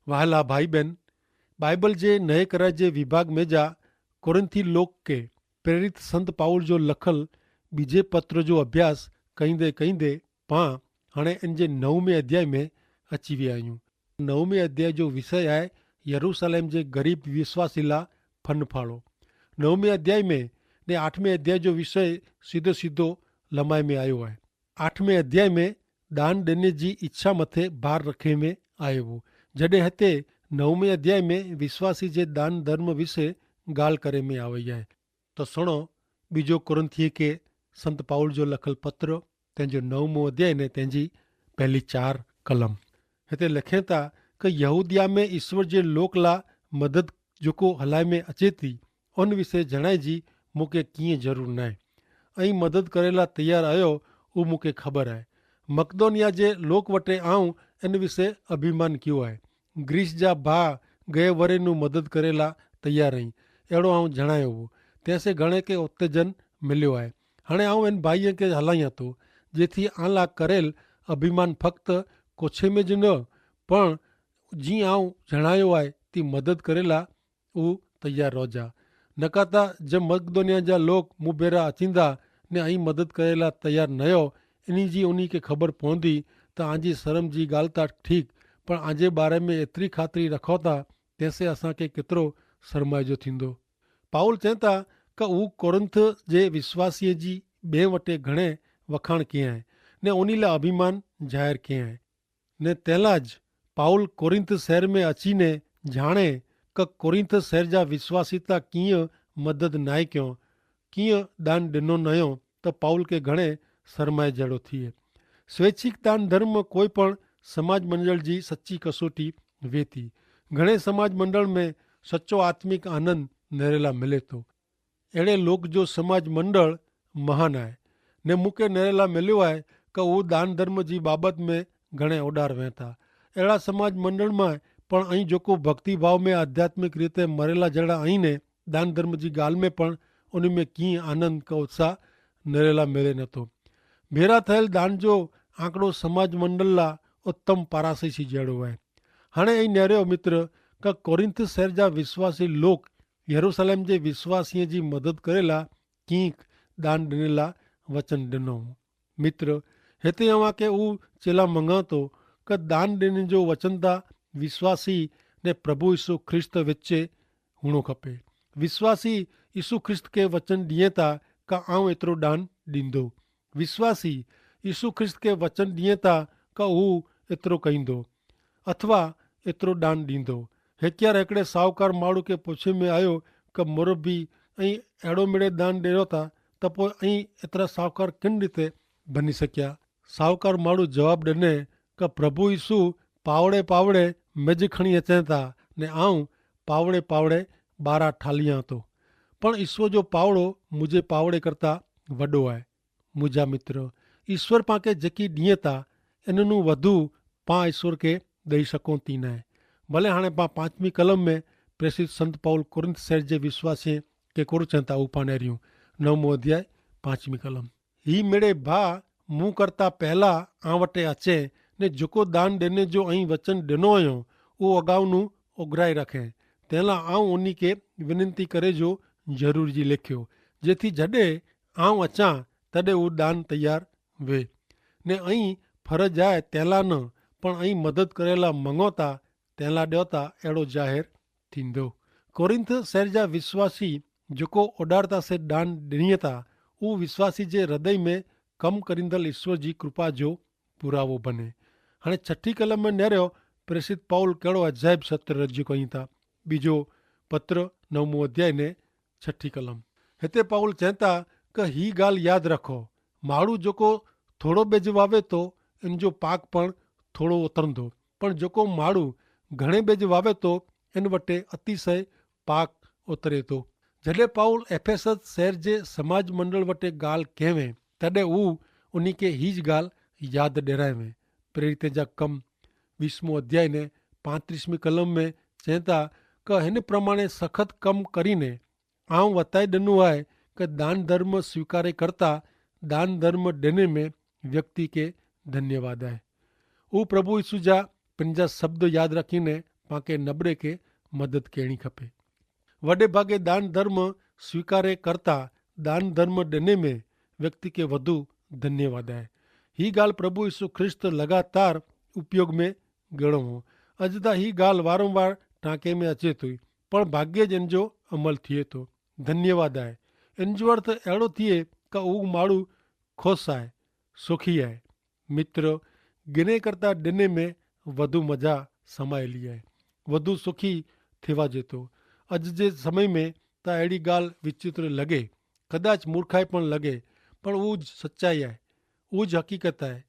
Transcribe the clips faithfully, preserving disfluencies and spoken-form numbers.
વહાલા ભાઈબેન, બાઈબલ જે નયકરા જે વિભાગ મેં જા કોરિંથી લોક કે પ્રેરિત સંત પાઉલ જો લખલ બીજે પત્ર જો અભ્યાસ કઈંદે કઈંદે પાં હણે એન જે નવમે અધ્યાય મેં અચીવી આયું. નવમે અધ્યાય જો વિષય આય યરૂસાલેમ જે ગરીબ વિશ્વાસીલા ફન ફાળો. નવમે અધ્યાય મેં ને આઠમે અધ્યાય જો વિષય સીધો સીધો લમાઈ મેં આયો આય. આઠમે અધ્યાય મેં દાન દેને જી ઇચ્છા મતે ભાર રખે મેં આયો વો. જડે હતે નવમે અધ્યાય મેં વિશ્વાસી જે દાન ધર્મ વિશે ગાલ કરે મેં આવે આય. તો સુણો બીજો કોરિંથીય કે સંત પાઉલ જો લખલ પત્ર, તેનજો નવમો અધ્યાય ને તેનજી પહેલી ચાર કલમ. હેતે લખેતા કે યહૂદિયા મેં ઈસવર જે લોક લા મદદ જોકો હલાઈ મેં અચેતી અન વિશે જણાઈ જી મુકે કિંય જરૂર નાય. અહીં મદદ કરેલા તૈયાર આયો ઉં મુકે ખબર આય. મકદોનિયા જે લોક વટે આઉં એન વિશે અભિમાન કિયો આય. ગ્રીસ જા ભા ગયે વરે નું મદદ કરેલા તૈયાર અહીં એડો આઉં જણાયો વો. તેસે ઘણે કે ઉત્તેજન મિલ્યો આય. હણે આઉં એન ભાઈએ કે હલાઈ હતો જેથી આલા કરેલ અભિમાન ફક્ત કોછે મેં જ ન પણ જી આઉં જણાયો આય તી મદદ કરેલા ઉં તૈયાર રોજા. નકાતા જે મકદોનિયા જા લોક મુભેરા અચિંદા ને અહીં મદદ કરેલા તૈયાર નયો એની જી ઉની કે ખબર પોંધી તો આજી સરમ જી ગાલતા ઠીક. પણ આજે બારે મેં એતરી ખાતરી રખોતા તેસે અસાંકે કેતરો સરમાઈજો થીંદો. પાઉલ ચેંતા કે ઉં કોરિંથ જે વિશ્વાસીય જી બે વટે ઘણે વખાણ કહેં ને ઉની લા અભિમાન જાહેર કહેં. ને તેલા જ પાઉલ કોરિંથ શહેર મેં અચીને જાણે કે કોરિંથ શહેર જા વિશ્વાસીતા કિંય મદદ નાય ક્યો કિંય દાન દેનો નયો તો પાઉલ કે ઘણે સરમાય જેડો થિયે. સ્વૈચ્છિક દાન ધર્મ કોઈ પણ સમાજ મંડળ જી સચ્ચી કસોટી વેતી. ઘણે સમાજ મંડળ મેં સચ્ચો આત્મિક આનંદ નેરેલા મિલે તો એડે લોક જો સમાજ મંડળ મહાન આય. ને મુકે નેરેલા મિલ્યો આય કે ઉં દાન ધર્મ જી બાબત મેં ઘણે ઓડાર વહેતા. એડા સમાજ મંડળ માં પણ અહીં જોકો ભક્તિભાવ મેં આધ્યાત્મિક રીતે મરેલા જેડા અહીં ને દાન ધર્મ જી ગાલ મેં પણ ઉની મેં કિંય આનંદ કે ઉત્સાહ નેરેલા મેરે નતો. ભેરા થયેલ દાન જો આંકડો સમાજ મંડળ લા ઉત્તમ પારાશીશી જેડો હૈ. હણે અહીં નેર્યો મિત્ર કે કોરિંથ શહેર જા વિશ્વાસી લોક યરૂસાલેમ જે વિશ્વાસીય જી મદદ કરેલા કિંક દાન દેનેલા વચન દેનો. મિત્ર, હેતે આવા કે ઉં ચેલા મંગાતો કે દાન દેને જો વચન તા વિશ્વાસી ને પ્રભુ ઈસુ ખ્રિસ્ત વચ્ચે હુણો ખપે. વિશ્વાસી ઈસુ ખ્રિસ્ત કે વચન દિયે તા કા આઉં એતરો દાન દીંદો. વિશ્વાસી ઈસુ ખ્રિસ્ત કે વચન દિયે તા કા ઉં એતરો કહીંદો અથવા એતરો દાન દીંદો. હેક્યાર હેકડ઼ે સાવકાર માળુ કે પોછે મેં આયો કે મોરભી અહીં એડો મેડે દાન દેરો તા તપો અહીં એતરા સાવકાર કિન રીતે ભની શક્યા? સાવકાર માળુ જવાબ દેને કે પ્રભુ ઈસુ પાવડે પાવડે મેં જ ખણી અચેતા ને આઉં પાવડે પાવડે બારા ઠાલિયા તો. પણ ઈસુ જો પાવડો મુઝે પાવડે કરતા વડો આય. મુઝે મિત્ર, ઈસ્વર પાંકે જેકી દિયે તા એનનું વધુ પાં ઈસ્વર કે દઈ શકો તી નાય. ભલે હાણે પાં પાંચમી કલમ મેં પ્રેસિત સંત પાઉલ કોરિંથ સહેર જે વિશ્વાસે કે કોરુ ચેંતા ઉપાને રહ્યું. નવમો અધ્યાય પાંચમી કલમ. હી મેડે ભા મું કરતા પહેલા આંવટે અચે ને જકો દાન દેને જો અહીં વચન દેનો અયો ઉં અગાઉનું ઓગરાઈ રાખે. તેલા આઉં ઉની કે વિનંતી કરે જો જરૂર જી લેખ્યો જેથી જડે આઉં અચાં તદે ઉં દાન તૈયાર વે. ને અહીં ફરજ આય તેલા ન પણ અહીં મદદ કરેલા મંગોતા તેલા દેવતા એડો જાહેર થીંદો. કોરિંથ સહેર જા વિશ્વાસી જોકો ઓડારતા સે દાન દેનિયતા ઉં વિશ્વાસી જે હૃદય મેં કમ કરીંદલ ઈસ્વર જી કૃપા જો પુરાવો બને. હણે છઠી કલમ મેં નેર્યો પ્રેસિત પાઉલ કહેડો અજાયબ સત્ર રજ્યો કહીં તા. બીજો પત્ર નવમો અધ્યાય ને છઠી કલમ. હેતે પાઉલ ચેંતા કે હી ગાલ યાદ રાખો, માડૂ જોકો થોડો બેજ વાવે તો એન જો પાક પણ થોડો ઉતરંદો, પણ જોકો માડૂ ઘણે બેજ વાવે તો એન વટે અતિશય પાક ઉતરે તો. જડે પાઉલ એફેસસ શહેર જે સમાજ મંડળ વટે ગાલ કહેવે તદે ઉવ ઉની કે હી જ ગાલ યાદ ડેરાયવે. પ્રેરિતે જા કમ વીસમો અધ્યાય ને પાંત્રીસમી કલમ મેં ચેંતા કે હેન પ્રમાણે સખત કમ કરીને આઉં વતાઈ દનું આય કે દાન ધર્મ સ્વીકારે કરતા દાન ધર્મ દેને મેં વ્યક્તિ કે ધન્યવાદ આય. ઉં પ્રભુ ઈસુ જા પન જા શબ્દો યાદ રાખીને પાંકે નબરે કે મદદ કહેણી ખપે. વડે ભાગે દાન ધર્મ સ્વીકારે કરતા દાન ધર્મ ડેને મેં વ્યક્તિ કે વધુ ધન્યવાદ આય. હી ગાલ પ્રભુ ઈસુ ખ્રિસ્ત લગાતાર ઉપયોગ મેં ગણો હો. અજ તા હી ગાલ વારંવાર ટાંકે મેં અચે તોઈ, પણ ભાગ્યે જ એનજો અમલ થિયે તો. ધન્યવાદ આય એનજો અર્થ એડો થિયે કે ઉગ માડૂ ખુશ આય, સુખી આય. મિત્ર, ગિને કરતા ડેને મેં વધુ મજા સમાયેલી આય, વધુ સુખી થેવા જેતો. અજ જે સમય મેં તા એડી ગાલ વિચિત્ર લગે, કદાચ મૂર્ખાઈ પણ લગે, પણ ઉજ સચ્ચાઈ આય, ઉજ હકીકત આય.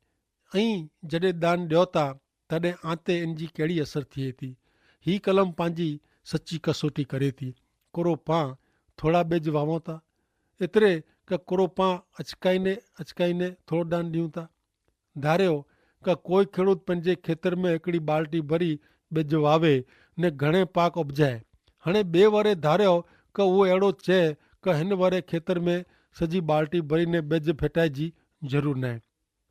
અહીં જડે દાન દ્યોતા તદે આંતે એનજી કેડી અસર થિયે તી? હી કલમ પાંજી સચ્ચી કસોટી કરે તી. કોરો પાં થોડા બેજ વાવોતા? એતરે કે કોરો પાં અચકાઈને અચકાઈને થોડો દાન દિયૂતા? ધાર્યો કે કોઈ ખેડૂત પન જે ખેતર મેં એકડી બાલ્ટી ભરી બેજ વાવે ને ઘણે પાક અપજાય. હણે બે વરે ધાર્યો કે વો એડો છે કે હેન વરે ખેતર મેં સજી બાલ્ટી ભરી ને બેજ ફેટાઈ જી જરૂર નાય.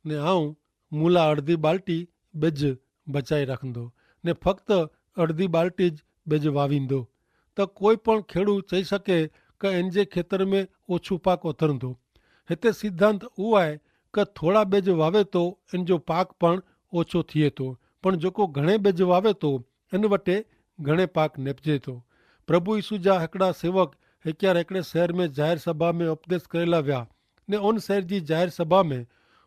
ને આઉં મુલા અડધી બાલ્ટી બેજ બચાઈ રાખંદો, ને ફક્ત અડધી બાલ્ટી જ બેજ વાવીંદો. તો કોઈ પણ ખેડૂત ચહી શકે કે એન જે ખેતર મેં ઓછું પાક ઓથરંદો. હેતે સિદ્ધાંત ઉઆય કે થોડા બેજ વાવે તો એન જો પાક પણ ઓછો થિયે તો, પણ જોકો ઘણે બેજ વાવે તો એન વટે ઘણે પાક નેપજે તો. પ્રભુ ઈસુ જા હેકડા સેવક હેક્યાર હેકડ઼ે શહેર મેં જાહેર સભા મેં ઉપદેશ કરેલા વ્યા, ને ઓન શહેર જી જાહેર સભા મેં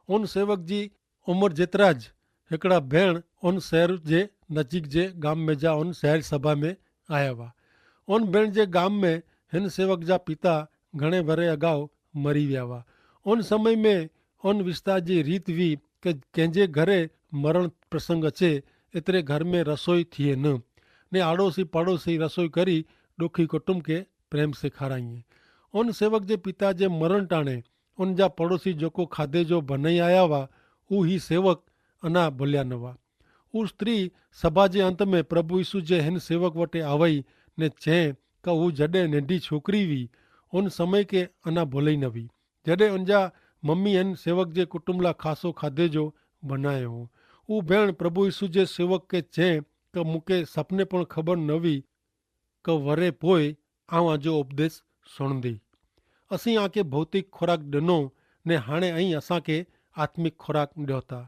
ઓન સેવક જી ઉમર જેતરા જ હેકડા ભેણ ઓન શહેર જે નજીક જે ગામ મેં જા ઓન શહેર સભા મેં આયા વા. ઓન ભેણ જે ગામ મેં હેન સેવક જા પિતા ઘણે વરે અગાઉ મરી વ્યા વા. ઓન સમય મેં ઓન વિસ્તાર જી રીત વી કે કેંજે ઘરે મરણ પ્રસંગ છે એતરે ઘર મેં રસોઈ થિયે ન, ને આડોસી પાડોસી રસોઈ કરી ડોખી કુટુંબ કે પ્રેમ સે ખારાઈએ. ઓન સેવક જે પિતા જે મરણ ટાણે ઓન જા પાડોસી જોકો ખાધે જો ભનાઈ આયા વા ઉહ હી સેવક અના ભલ્યા નવા. ઉહ સ્ત્રી સભા જે અંત મેં પ્રભુ ઈસુ જે હેન સેવક વટે આવઈ ને ચે કે ઉહ જડે નેંધી છોકરી વી ઓન સમય કે અના ભલઈ નવી, જડે અનજા મમ્મી એન સેવક જે કુટુંબલા ખાસો ખાધે જો ભનાયો હો. ઉહ ભેણ પ્રભુ ઈસુ જે સેવક કે ચે કે મુકે સપને પણ ખબર નવી કે વરે પોય આવ આજો ઉપદેશ સુણદી. અસી આકે ભૌતિક ખોરાક ડનો ને હાણે અહીં અસાંકે આત્મિક ખોરાક ડોતા.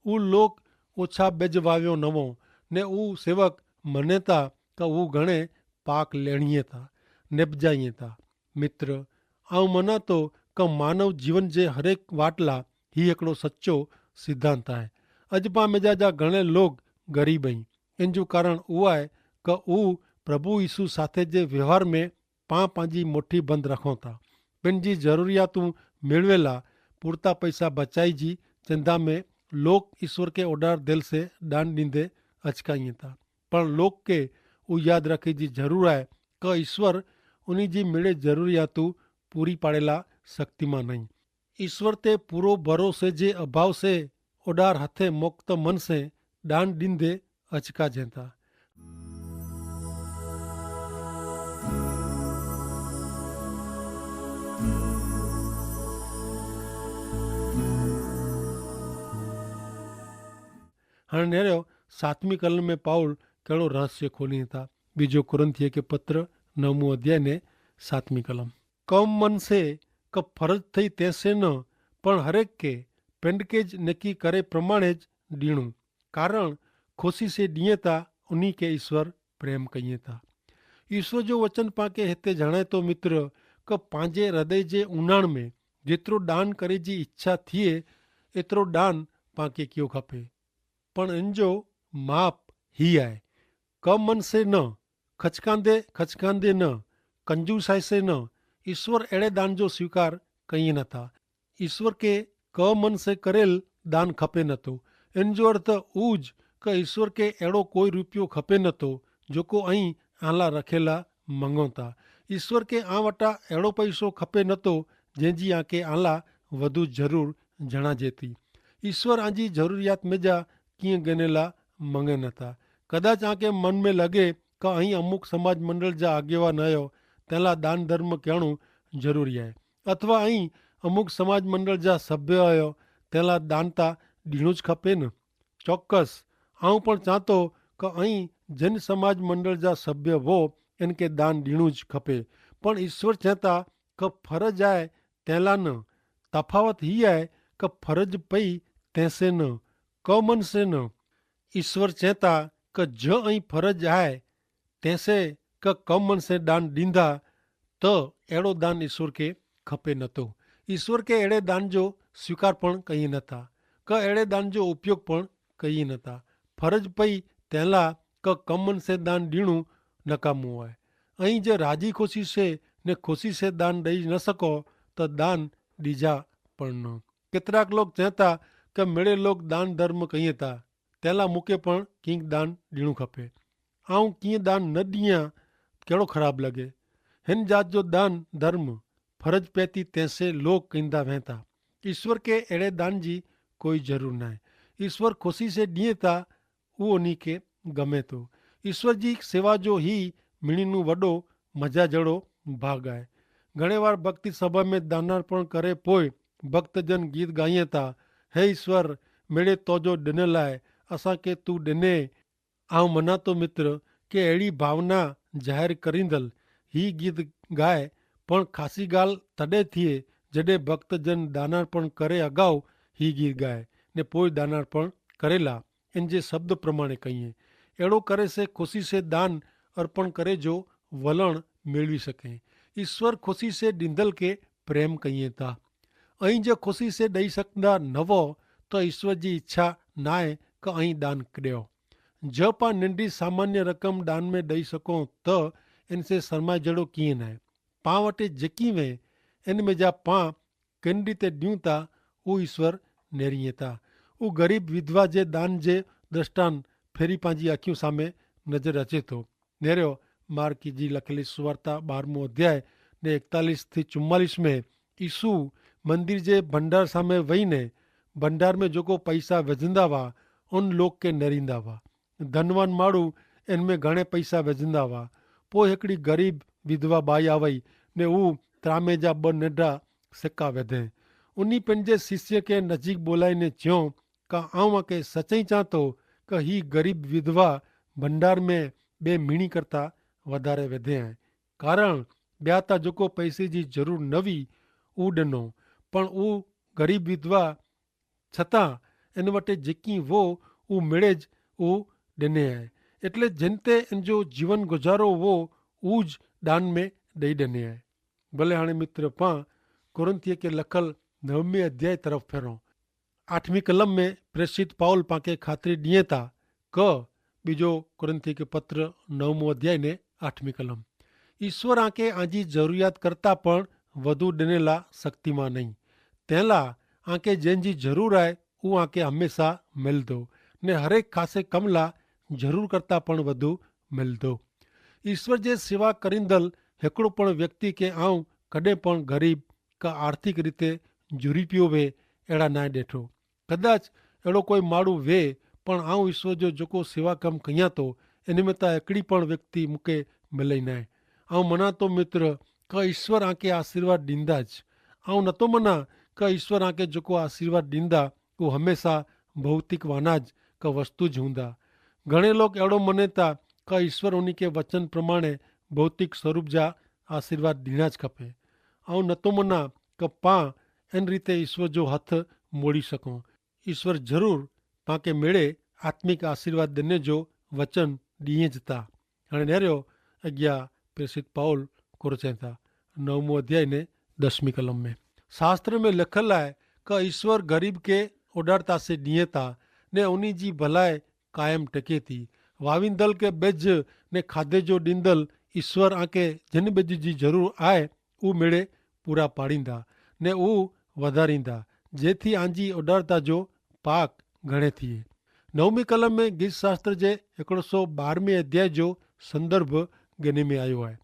ઉહ લોક ઓછા બેજ વાવ્યો નવો ને ઉહ સેવક મનેતા કે ઉહ ઘણે પાક લેણીએ તા, નેપજાઈએ તા. મિત્ર, આઉં મનાતો કે માનવ જીવન જે હરેક વાટલા હી એકડો સચ્ચો સિદ્ધાંત આય. અજ પાં મેજા જા ઘણે લોગ ગરીબ અહીં. એનજુ કારણ ઉઆય કે ઉ પ્રભુ ઈસુ સાથે જે વ્યવહાર મેં પાં પાંજી મોઠી બંધ રખોતા. પેનજી જરૂરિયાતું મેળવેલા પૂરતા પૈસા બચાઈ જી ચેંદા મેં લોક ઈસવર કે ઓડાર દેલ સે ડાન દીંદે અચકાઈ તા. પણ લોક કે ઉ યાદ રખી જી જરૂર આય કે ઈસ્વર ઉની જી મેળે જરૂરિયાતુ પૂરી પાડેલા શક્તિમાં નહીં. ઈસ્વર તે પૂરો ભરોસે જે અભાવ સે ઓડાર હતે મુક્ત મન સે ડાન ડિંદે અચકા જેતા. હણ નેરો સાતમી કલમ મેં પાઉલ કહેડો રહસ્ય ખોલી થા. બીજો કોરિંથીય કે પત્ર નવમું અધ્યાય ને સાતમી કલમ. કમ મન સે કે ફરજ થઈ તેસે ન, પણ હરેક કે પેંડકે જ નેકી કરે પ્રમાણે જ દીણું, કારણ ખુશી સે દિયે તા ઉની કે ઈસ્વર પ્રેમ કહિયે તા. ઈસ્વર જો વચન પાંકે હેતે જણાયતો મિત્ર, કે પાંજે હૃદય જે ઉનાણ મેં જેતરો દાન કરે જી ઇચ્છા થિયે એતરો દાન પાંકે કિયો ખપે. પણ એનજો માપ હી આય. કમ મન સે ન, ખચકાંદે ખચકાંદે ન, કંજૂસાઈ સે ન. ઈસ્વર એડે દાન જો સ્વીકાર કઈ ન થા. ઈસ્વર કે કમ મન સે કરેલ દાન ખપે ન થો. એનજો અર્થ ઉજ કે ઈસ્વર કે એડો કોઈ રૂપિયો ખપે ન થો જોકો અહીં આલા રખેલા મંગોતા. ઈસ્વર કે આ વટા એડો પૈસો ખપે ન થો જેંજી આકે આલા વધુ જરૂર જણાજેતી. ઈસ્વર આજી જરૂરિયાત મેં જા કિંય ગનેલા મંગે નતા. કદાચ આકે મન મેં લગે કે અહીં અમુક સમાજ મંડળ જા આગેવા નયો તેલા દાન ધર્મ કહેણું જરૂરી આય, અથવા અહીં અમુક સમાજ મંડળ જા સભ્ય અયો તેલા દાનતા દીણું જ ખપે ન. ચોક્કસ, આઉં પણ ચાંતો કે અહીં જન સમાજ મંડળ જા સભ્ય વો એન કે દાન દીણું જ ખપે. પણ ઈસ્વર ચેતા કે ફરજ આય તેલા ન. તફાવત હી આય કે ફરજ પઈ તેસે ન, કમન સે ન. ઈસ્વર ચેતા કે જો અહીં ફરજ આય તેસે કે કમન સે દાન દીંધા, તો એડો દાન ઈસ્વર કે ખપે નતો. ઈસ્વર કે એડે દાન જો સ્વીકાર પણ કઈ નતા, કે એડે દાન જો ઉપયોગ પણ કઈ નતા. ફરજ પઈ તેલા કે કમન સે દાન દીણું નકામું આય. અહીં જે રાજી ખુશી સે ને ખુશી સે દાન દઈ ન સકો, તો દાન દીજા પણ ન. કેતરાક લોક ચેતા કે મેળે લોક દાન ધર્મ કઈ તા, તેલા મુકે પણ કિંક દાન દીણું ખપે. આઉં કિંય દાન ન દિયા, કેડો ખરાબ લગે. હેન જાત જો દાન ધર્મ ફરજ પેતી તેસે લોક કઈંદા વહેતા. ઈસ્વર કે એડે દાન જી કોઈ જરૂર નાય. ઈસ્વર ખુશી સે દિયે તા ઉ ઓની કે ગમે તો. ઈસ્વર જી સેવા જો હી મિણી નું વડો મજા જેડો ભાગ આય. ઘણે વાર ભક્તિ સભા મેં દાનાર્પણ કરે પોય ભક્તજન ગીત ગાયે તા, હે ઈસ્વર, મેડે તોજો ડેને લાય અસાં કે તું ડેને. આવ મનાતો મિત્ર કે એડી ભાવના જાહેર કરીંદલ હી ગીત ગાય. પણ ખાસી ગાલ તદે થિયે જડે ભક્તજન દાનાર્પણ કરે અગાઉ હી ગીત ગાય ને પોય દાનાર્પણ કરેલા. એન જે શબ્દ પ્રમાણે કહિયે એડો કરે સે ખુશી સે દાન અર્પણ કરે જો વલણ મેળવી શકે. ઈસ્વર ખુશી સે દીંદલ કે પ્રેમ કહિયે તા. અહીં જે ખુશી સે દઈ સકતા નવો, તો ઈસ્વર જી ઇચ્છા નાય કે અહીં દાન કરેઓ. જો પા નિંડી સામાન્ય રકમ દાન મેં દઈ સકો, તો એન સે સરમાય જેડો કિયે નાય. પા વટે જેકી વે એન મેં જા પા કેન રીતે દ્યું તા ઉ ઈસ્વર નેરી તા. ઉ ગરીબ વિધવા જે દાન જે દ્રષ્ટાન ફેરી પાંજી આંખ્યું સામે નજર અચે તો. નેર્યો માર્કી જી લખેલી સુવાર્તા બારમો અધ્યાય ને એકતાલીસ થી ચુમ્માલીસ મેં ઈસુ મંદિર જે ભંડાર સામે વહી ને ભંડાર મેં જોકો પૈસા વેજંદા વા ઉન લોક કે નેરીંદા વા. ધનવાન માડૂ એન મેં ઘણે પૈસા વેજંદા વા. પોય હેકડી ગરીબ વિધવા બાઈ આવઈ ને ઉ ત્રામે જા બનેડા સેકા વેધે. ઉની પેનજે શિષ્ય કે નજીક બોલાઈ ને ચ્યો, કા આઉં આકે સચઈ ચાંતો કે હી ગરીબ વિધવા ભંડાર મેં બે મિણી કરતા વધારે વેધે હૈ. કારણ બ્યાતા જોકો પૈસે જી જરૂર નવી ઉડનો, પણ ઉ ગરીબ વિધવા છતાં એન વટે જેકી વો ઉ મેળે જ ઉ ડેને હૈ. એટલે જેન તે એન જો જીવન ગુજારો વો ઉ જ દાન મેં દઈ ડેને હૈ. ભલે હાણે મિત્ર પાં કોરિંથીય કે લખલ નવમી અધ્યાય તરફ ફેરો. આઠમી કલમ મેં પ્રેસિત પાઉલ પાંકે ખાતરી દિયે તા, ક બીજો કોરિંથી કે પત્ર નવમો અધ્યાય ને આઠમી કલમ. ઈસ્વર આંકે આંજી જરૂરિયાત કરતા પણ વધુ દેનેલા શક્તિમાં નહીં. તેનલા આંકે જેન જી જરૂર આય ઉં આંકે હમેંસા મેલ દો, ને હરેક ખાસે કમલા જરૂર કરતા પણ વધુ મેલ દો. ઈસ્વર જે સેવા કરીંદલ હેકડો પણ વ્યક્તિ કે આઉં કદે પણ ગરીબ કા આર્થિક રીતે જુરી પ્યો વે એડા નાય દેઠો. કદાચ એડો કોઈ માડૂ વે, પણ આઉં ઈસ્વર જો જોકો સેવા કમ કહિયા તો એન મેં તા એકડી પણ વ્યક્તિ મુકે મિલે નાય. આઉં મના તો મિત્ર, કા ઈસ્વર આંકે આશીર્વાદ દીંદા જ. આઉં નતો મના કા ઈસ્વર આંકે જોકો આશીર્વાદ દીંદા ઉં હમેંસા ભૌતિક વાના જ કા વસ્તુ જ હુંદા. ઘણે લોક એડો મને તા કા ઈસ્વર ઉની કે વચન પ્રમાણે ભૌતિક સ્વરૂપ જા આશીર્વાદ દીણા જ ખપે. આઉં નતો મના કે પાં એન રીતે ઈસ્વર જો હથ મોડી શકો. ઈસ્વર જરૂર પાંકે મેળે આત્મિક આશીર્વાદ દને જો વચન દિયે જતા. અને નેર્યો અગિયા પ્રેસિત પાઉલ કોરચેતા નવમો અધ્યાય ને દસમી કલમ મેં, શાસ્ત્ર મેં લખેલા હૈ કે ઈસ્વર ગરીબ કે ઉડારતા સે દિયે તા ને ઉની જી ભલાઈ કાયમ ટકે તી. વાવિંદલ કે બેજ ને ખાધે જો ડીંદલ ઈસ્વર આંકે જેન બેજ જી જરૂર આય ઉ મેળે પૂરા પાડીંદા ને ઉ વધારીંદા, જેથી આંજી ઉડારતા જો પાક ઘણે થિયે. નવમી કલમ મેં ગીત શાસ્ત્ર જે એકડો સો બારમી અધ્યાય જો સંદર્ભ ગને મેં આયો આય.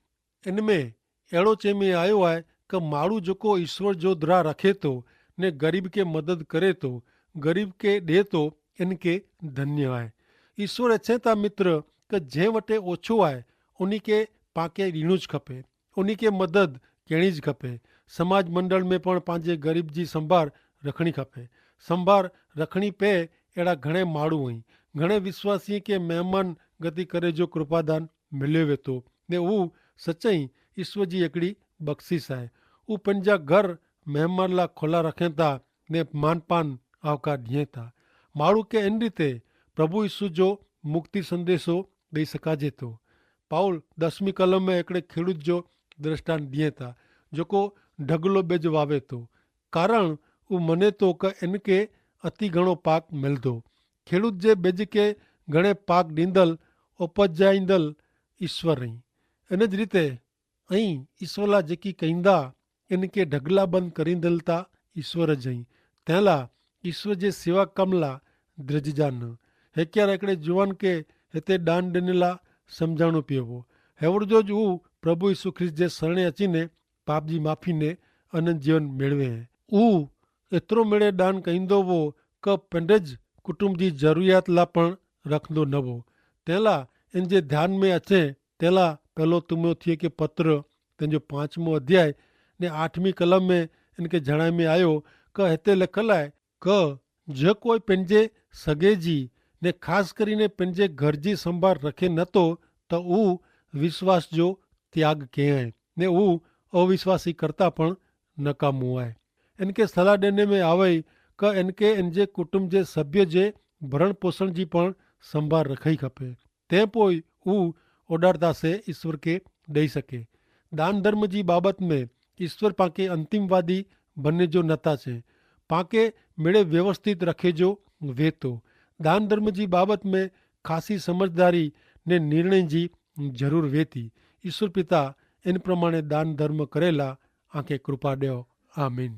એન મેં એડો ચે મેં આયો આય કે માડૂ જોકો ઈસ્વર જો દ્રાહ રખે તો ને ગરીબ કે મદદ કરે તો, ગરીબ કે દે તો એન કે ધન્ય આય. ઈસ્વર એછે તા મિત્ર કે જે વટે ઓછો આય ઉની કે પાંકે દીણું જ ખપે. ઉની કે મદદ કેણી જ ખપે. સમાજ મંડળ મેં પણ પાંજે ગરીબ જી સંભાર રખણી ખપે. સંભાર રખણી પે એડા ઘણે માડૂ હૈં. ઘણે વિશ્વાસીય કે મહેમાન ગતિ કરે જો કૃપાદાન મિલ્યો વેતો. ને ઉ સચ્ચાઈ ઈસ્વર જી એકડી બક્ષિસ આય. ઉ પન જા ઘર મહેમાન લા ખોલા રખેતા ને માનપાન આવકાર દિયેતા. માણુ કે એન રીતે પ્રભુ ઈસુ જો મુક્તિ સંદેશો દઈ સકાજે તો. પાઉલ દસમી કલમ મેં એકડે ખેડૂત જો દ્રષ્ટાન દિયેતા, જોકો ઢગલો બેજ વાવે તો. કારણ ઉ મને તો કે એનકે અતિ ઘણો પાક મેલતો. ખેડૂત જે બેજ કે ઘણે પાક દીંદલ ઓપજાઈંદલ ઈસ્વર રહી. એન જ રીતે અહીં ઈસ્વર લા જેકી કહીંદા એનકે ઢગલા બંધ કરીંદલ તા ઈસ્વર જ અહીં. તેલા ઈસ્વર જે સેવા કમલા દ્રજજા ન. હેક્યાર એકડે જુવાન કે હેતે ડાન ડેનેલા સમઝાણો પીવો. હેવર જો જ ઉ પ્રભુ ઈસુ ખ્રિસ્ત જે સરણે અચીને પાપજી માફીને અનંત જીવન મેળવે હૈ. ઉ એતરો મેળે દાન કહીંદો વો કે પેંડે જ કુટુંબ જી જરૂરિયાત લા પણ રખંદો નવો. તેલા એન જે ધ્યાન મેં અચે તેલા પહેલો તિમોથીય કે પત્ર તેનો પાંચમો અધ્યાય ને આઠમી કલમ મેં એન કે જણાય મેં આયો કે હેતે લેખલ આય કે જે કોઈ પેનજે સગે જી ને ખાસ કરીને પેનજે ઘર જી સંભાર રખે નતો તો ઉ વિશ્વાસ જો ત્યાગ કહેં ને ઉ અવિશ્વાસી કરતા પણ નકામુઆય. એનકે સલાહ દેને મેં આવે કે એનકે એનજે કુટુંબ જે સભ્ય જે ભરણપોષણ જી પણ સંભાર રખાઈ ખપે. તે પોય ઉ ઓડારતા સે ઈસ્વર કે દઈ સકે. દાન ધર્મ જી બાબત મેં ઈસ્વર પાંકે અંતિમવાદી બને જો નતા છે. પાંકે મેળે વ્યવસ્થિત રખે જો વેતો. દાન ધર્મ જી બાબત મેં ખાસી સમઝદારી ને નિર્ણય જી જરૂર વેતી. ઈસ્વર પિતા એન પ્રમાણે દાન ધર્મ કરેલા આંકે કૃપા દેવ. આમીન.